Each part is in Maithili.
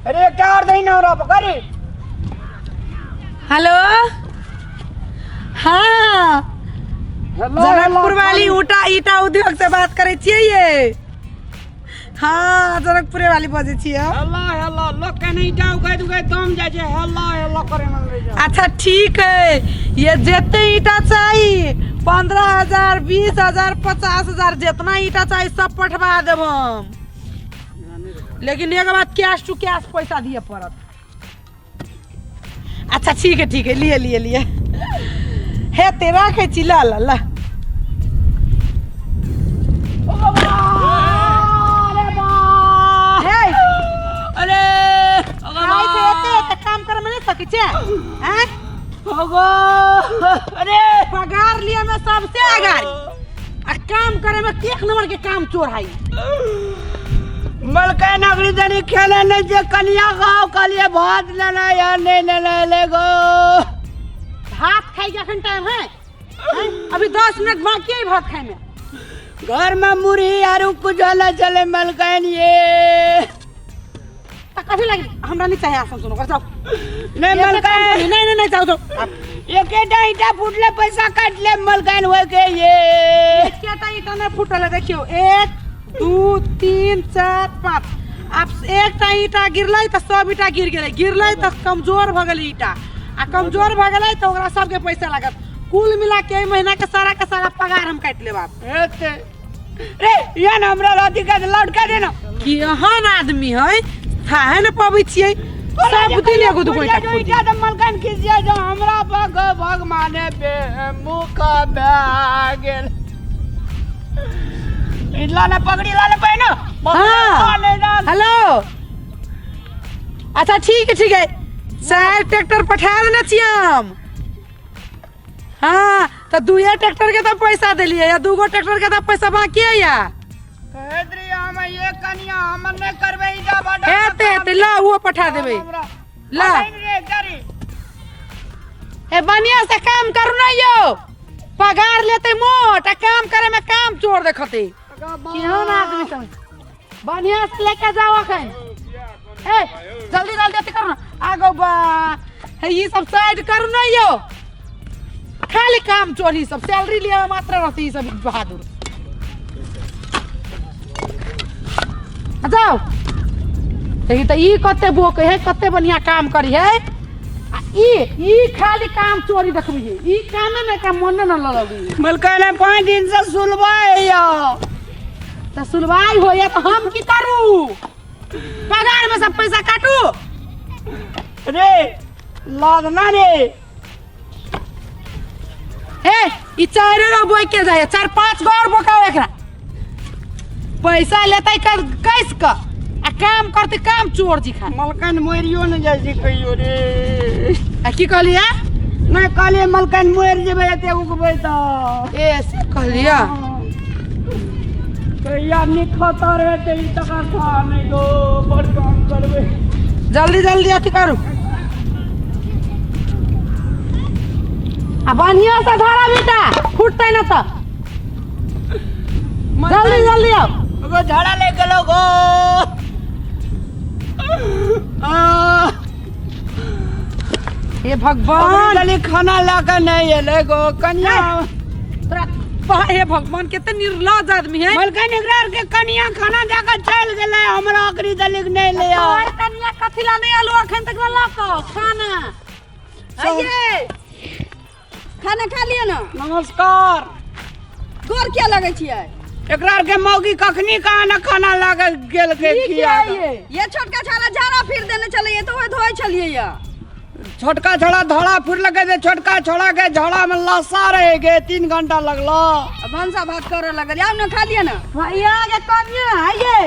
अरे क्या और दही ना हमरा पकड़ी। हेलो। हाँ, जनकपुर वाली ऊटा ईटा उद्योग से बात करै छियै ये? हाँ, जनकपुरे वाली बजै छियै। हेलो हेलो, लोग के नहीं ईटा उगाई उगाई दम जाइ छै, हेलो हेलो करे मन रहि छै। अच्छा ठीक है, ये जते ईटा चाही 15,000 20,000 50,000 जितना ईटा चाही सब पठवा देब हम, लेकिन एक बात कैश टू कैश पैसा दिए पड़त। अच्छा ठीक है ठीक है, लिए लिए लिए हेतै, राखै छी, ल ल ल। हे, अरे खाइ छै एते एते काम करे में नहीं सकै छै हैं? ओगो अरे पगार लिए में सबसे अगाड़ी आ काम करे में एक नंबर के काम चोर है। मलका नगरी तनी खेले नहीं जे कनिया खाओ, कहलिए भात लेना या नहीं लेना ले गो। भात खाई के अखन टाइम है, हैं? अभी 10 मिनट बाकी है भात खाए में। घर में मुरही आरू कुछ न चले मलकन ये। त कथी लगी हमरा नहीं चाहिए आसन सुनो कर जाओ। नहीं ये तो काम मलकन। करी। नहीं नहीं नहीं, जाओ जाओ आप। एकेटा ईटा फूटले पैसा काट ले मलकन होय के ये। एकेटा ईटा नहीं फूटल है, देखियो 1 2 3 4 5, आब एकटा ईटा गिरलै तऽ सब ईटा गिर गेलै, गिरलै तऽ कमजोर भऽ गेलै ईटा, आ कमजोर भऽ गेलै तऽ ओकरा सबके पैसा लागत। कुल मिला के एहि महीना के सारा के सारा पगार हम काटि लेब आब। हेतै रे ये ना हमरा राती के लौट के देना। कि एहन आदमी है थाहे ने पबै छियै, सब दिन एगो दूगो ईटा जो फोड़ि ईटा तऽ मलकन खिसिया जो हमरा भग भगवाने पे मुख भए गेल। इला ने पकड़ी ला ने पहिनो। हाँ। हेलो अच्छा ठीक है ठीक है, 4 ट्रैक्टर पठा देने छियै हम। हाँ तऽ दुए ट्रैक्टर के तऽ पैसा देलियै या दूगो ट्रैक्टर के तऽ पैसा बाकी है या। कहैत रहियै हम ये कनिया हमर नहि करबै ईटा भाटा। हेतै हेतै, ल ओहो पठा देबै। ल। रे करी। ए बढ़िया से काम करू ना यो, पगार लेते मोट आ काम करे में काम चोर देखते। केहन आदमी सब, बढ़िया से लेके जाओ अखन। ए जल्दी जल्दी अथी करू ना, आगो बा हे ई सब साइड करू ना यो, खाली काम चोरी सब सैलरी लिए मात्र रहते ई सब बहादुर। आ जाओ देखी तऽ ई कते बोक है, कते बढ़िया काम करी है, आ ई खाली काम चोरी देखबी है, ई कामे ने काम मन न लगी। मलका ने 5 दिन से सुलवाई यो। तऽ सुलवाई होइए तऽ हम की करू, पगार में सब पैसा काटू। रे लादना रे। हे ई चारे गो बोइ के जाए, 4-5 गो और बोकाओ एकरा। पैसा लेतै कैस क आ काम करतै काम चोर जी खा। मलकन मरियो न जाइ छै कहियो रे। आ की कहलियै? नहीं कहलियै मलकन मरि जेबै एते उगबै तऽ। ए से कहलियै? कहिया निखतर हेतै ई तकर था नहि गो, बड़ काम करबै। जल्दी जल्दी अथी करू आ बढ़िया से धरा बेटा, फूटतै ना तऽ। जल्दी जल्दी आओ। गो झाड़ा ले गेलो गो। आ, हे भगवान, जल्दी खाना ला के नहीं एले गो कन्या। तोरा हे भगवान, कते निर्लज आदमी है। मलकन एकरा आर के कन्या खाना जाके चल गेलै, हमरा ओकरी दलिक नहीं ले आओ। तोहर कन्या कथी ला नहीं आलू अखन तक ला कऽ खाना? आइए खाना खा लिअ ना। नमस्कार। गोर किया लगै छियै? एकरा आर के मौगी कखनी कहाँ ना खाना लागे गेल के ई किया? किया ये? ये छोटका छाला झाड़ा फिर देने चलिए तो वह धोए छलिए या। छोटका छोड़ा धोड़ा फिर लगे थे, छोटका छोड़ा के झोड़ा में लसा रहे गे, 3 घंटा लगलो। अब भनसा भात करे लगल, आब ना खा लिअ ना। भैया के कन्या आइए।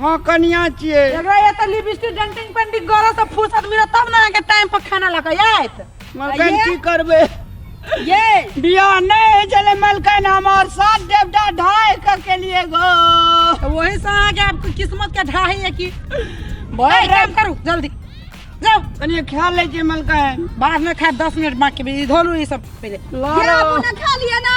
हाँ कन्या छियै। एकरा ये तो लिपस्टिक डेंटिंग पेंटिंग करे से फुर्सत मिलत तब ना के टाइम पर खाना लगे आयत। मलकन की करबे? ये बियाह नहीं है चले मलकन हमार 7 देवता ढाई का के लिए गो। तो वही से आगे आपको किस्मत के ढाई है कि भर ए, काम करू जल्दी जाओ। कनिए ख्याल ले छी मलकन। बाद में खा 10 मिनट बाकी भी धोलू ये सब पहले। लारो। ये आप ना खा लिया ना।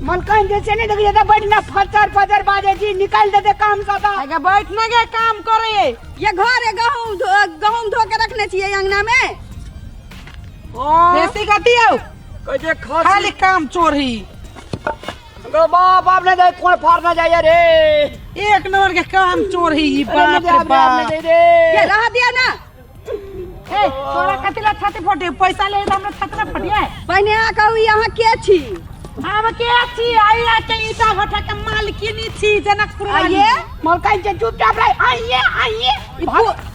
मलकन जैसे नहीं देखिए तो बैठना फचर फचर बाजे जी निकाल देते काम सादा। अगर बैठना के काम करे ये घर है गहूं गहूम धो के रखने छियै अंगना में। बेसी गति हो। कहै छै खसी। खाली काम चोर ही। गो बाप बाप ने जाए कोण फाड़ना जाइए रे। एक नंबर के काम चोर ही ई, अरे बाप रे नहीं बाप। जाए रे। ये रह दिया ना। ए तोरा कथी ला छाती फटे? पैसा ले त हमरा छाती ना फटिया। पहिने अहाँ कहू ई अहाँ के छी? हम के छी? आई के ईटा भट्ठा के मालकिनी छी जनकपुर वाली। आइए। मलकाइन के चुपचाप रह। आइए आइए।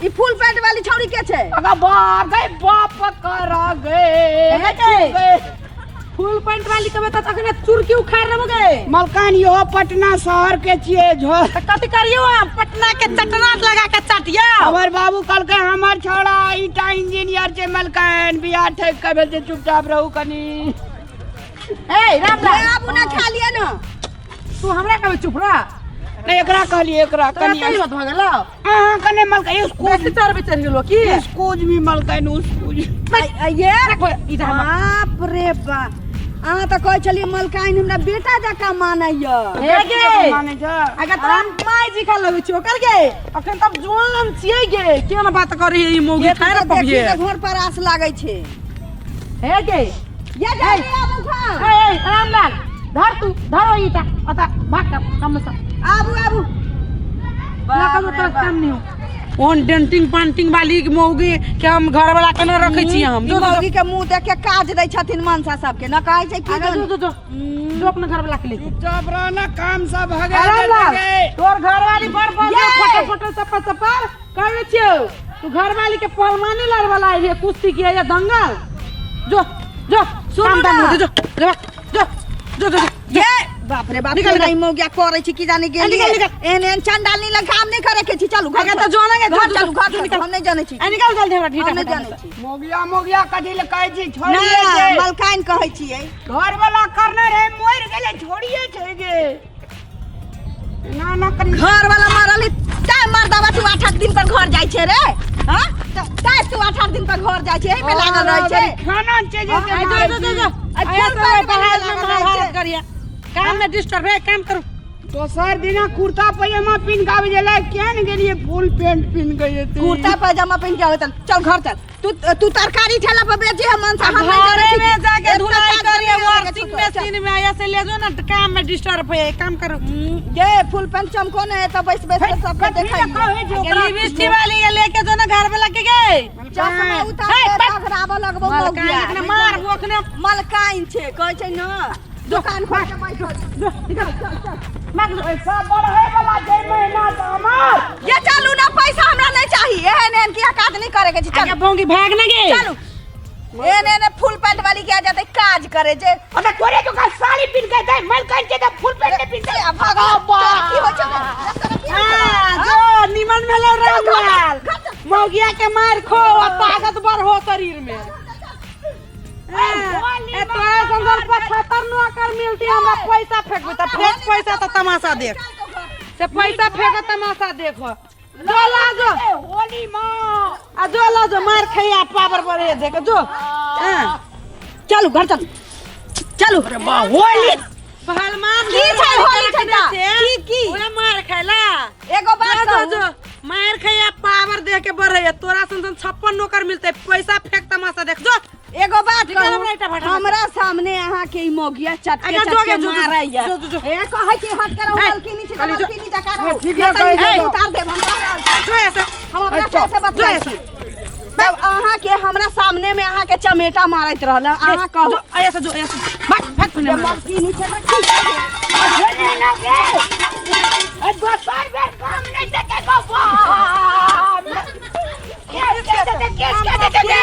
ई फुल पैंट वाली छौड़ी के छै? अगा बाप गए बाप कर गए। हे गए। फुल पैंट वाली के त तखने चुरकी उखाड़ लेबो गे। मलकान यो पटना शहर के छिए झो। त कथी करियो हम? पटना के चटना लगा के चटिया। हमर बाबू कहलकै हमर छौड़ा ईटा इंजीनियर छै मलकान, बियाह ठेक के भेल छै, चुपचाप रहू कनी। ए रामलाल आबू ना खा लिअ ना। तू हमरा कहबे चुप रह? नहीं एकरा कहलिए, एकरा तोरा कनी। तेज मत भऽ गेलौ। अहाँ कने मलकान स्कूल बेसी चढ़ बेचर गेलो की? स्कूल भी मलकान स्कूल। ये इधर हम- बाप रे बाप, अहाँ तऽ कहै छलियै मलकाइन हमरा बेटा जकाँ मानैया। हे गे। मानै छै। अगर तोरा माय जी खा लगै छियौ ओकर गे, अखन तब जुआन छियै गे, केना बात करी ई मौगी ये खाय तऽ न पबिये। देखी तऽ घर पर आस लागै छै। हे गे। ये जल्दी आबू खा। ए ए रामलाल धर तू धर ओई ईटा अता भाग कर कम से। आबू आबू। ना करू तोरा काम नहीं हो। ओन डेंटिंग पांटिंग वाली के मौगी के हम घर वाला के न रखै छी हम। ई जो जो, मौगी के मुंह देख के काज दै छथिन मनसा सबके न कहै छै की आगे जो जानी। जो जो जो अपना घर वाला के ले। चुपचाप रहना काम सब भगा रामलाल देंगे। तोर घर वाली बड़ बड़ ये! फटल फटल सपर सपर कहै छियौ, तू घर वाली के पहलवानी लड़ वाला है कुश्ती के या दंगल। जो जो सुनू काम दाम ना। जो जो जो जो जो जो ये बाप रे बाप, निकल, केना निकल। ई मौगिया करै छी की जाने गेलियै। निकल, निकल। एहन एहन चंडाल नीला काम नहि करे के छी। चलू घर अगर छोड़। तऽ जो ना गे, घर जो, चलू, जो, घर जो, चलू, निकल। हम नहि जानै छी। आ निकल जल्दी हमरा ढीठा हम नहि फटा जानै से। छी। मोगिया मोगिया कथी ले कहै छी? छोड़िए ना, छै। मलकाइन कहै छियै। घर वाला करने रहे मरि गेलै, छोड़िए छै गे। ना ना कनी घर वाला मरल है, तैं मर्दावा तू 8-8 दिन पर घर जाइ छै रे। हाँ? तैं तू 8-8 दिन पर घर जाइ छै, एहि में लागल रहै छै। खाना छै जे आ, जो जो जो जो आ, आया फूल तो पैंट बाहर वाला में लागल महाभारत रहै छै। करिया। काम में डिस्टर्ब है, काम करू। दोसर दिना कुर्ता पजामा पिन के आबि गेलै, केहन गेलियै फुल पैंट पिन के जेतै। कुर्ता पजामा पिन के आबै चल, चल घर चल। तू तू तरकारी ठेला पर बेची हम मनसा, हम नहीं घरे जानै छी। में जाके एक धुलाई तरकारी करिए, नहीं आबै वॉशिंग छौ, चल। मशीन में आया से ले जो ना, काम में डिस्टर्ब है, काम करो। ये फुल पैंट चमको ने तो बैस बैस के सबके कथी लए देखाइए। कहै छै ओकरा? लिपस्टिक वाली के लेके जो ना घर वाला के गए। चश्मा उतार हे, के बस। तगड़ाबऽ लगबौ मलकाइन मौगिया। अखने मारबो अखने। मलकाइन छै कहै छै न दुकान खोल के बैठल। जो निकल मार जो। पैसा बढ़ै वाला छै महीना से हमर। ये चलू ना, पैसा हमरा नहीं चाहिए। एहन एहन किया काज नहीं करे के छै। आगे चलू भोंगी भाग ना गे। चलू। एहन एहन फुल पैंट वाली के जाते काज करे जे। अरे तोरे दुकान साड़ी पिन के दे, मलकाइन के दे, फुल पैंट नहीं पिन के। से भाग। तोरा की होइ छौ? तोरा की होइ छौ? हाँ, जो निमन में लो रामलाल। मौगिया के मार खो आ ताकत बढ़ हो शरीर में। हाँ, ए तोरा संग 75 नौकर मिलती हमरा पैसा फेंकबे त फेंक पैसा त तमाशा देख। से पैसा फेंक तमाशा देखो। जो ला जो। ए, होली माँ। आ जो ला जो मार खैया पावर बढ़े देख जो। हाँ। चलू घर चलू। चलू। होली पहलवान की छै होली छै तऽ? की, की? ओए मार खैला। एगो बात जो, जो, कहू। जो मार खैया पावर देख के बढ़े, तोरा सन सन 56 नौकर मिलते, पैसा फेंक तमाशा देख जो। एगो बात निकाल कहू, हमरा एकटा भाटा। हमरा सामने अहाँ के ई मौगिया चटके अच्छा, जो चटके गे, जो, जो, मारैया। जो, जो, जो। ए कहै छी हट के रहू, ए, मलकिनी छी तऽ खाली जो। मलकिनी जकाँ रहू। ठीक है, नहि तऽ कहै ई जो। उतार देब हम तोरा। जो ऐसे। हम अपना अच्छा, से बतबै जो छी। ऐसे। तब अहाँ के हमरा सामने में अहाँ के चमेटा मारैत रहल, अहाँ कहू। जो ऐसे, जो ऐसे। भाग, भाग जे पहिने हमरा। मलकिनी छै तऽ की छै? ए, दोसर बेर काम नहीं देते गो बाप। केस के देते, केस के देते गे।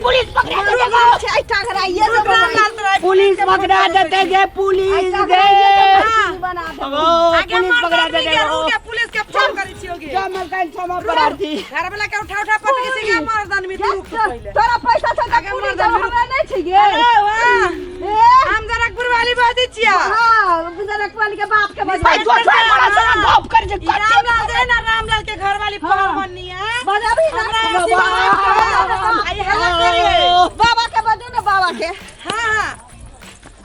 पुलिस पकड़ा देते गो। छै, एहि टघराइए देबै। रामलाल तोरा पुलिस पकड़ा देते गे, पुलिस एहि गे। टघराइए देबै, बना देबै। ओ, आगे पुलिस मार पकड़ा दे देते के गो। रुक के पुलिस के फोन करै छियो गे। जा मलकाइन क्षमा प्रार्थी। घर वाला के उठा उठा पटके से गे मर्दान में तू रुक तू पहिले। तोरा पैसा छै तऽ आगे पुलिस मर्दान हमरा नहि छै गे। अरे वाह, ए, हम जनकपुर वाली बाजै छिया। हाँ, जनकपुर के बाप के बजबै। भाई दोसर बड़ा सारा गप कर जे ई रामलाल दे ना, रामलाल के घर वाली पहलवानी है। बजाबी ना। हमरा ऐसी बात आई हल्ला करिए। बाबा के बजू ना, बाबा के। हाँ हाँ,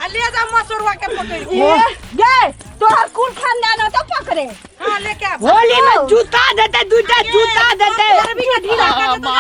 आ ले जा मसुरवा के पकड़ के। ए, गे तोहर कुल खानदान तो पकड़े। हाँ लेके आ। होली में जूता देते, दूटा जूता देते। गर्मी के ढीला कर देतौ।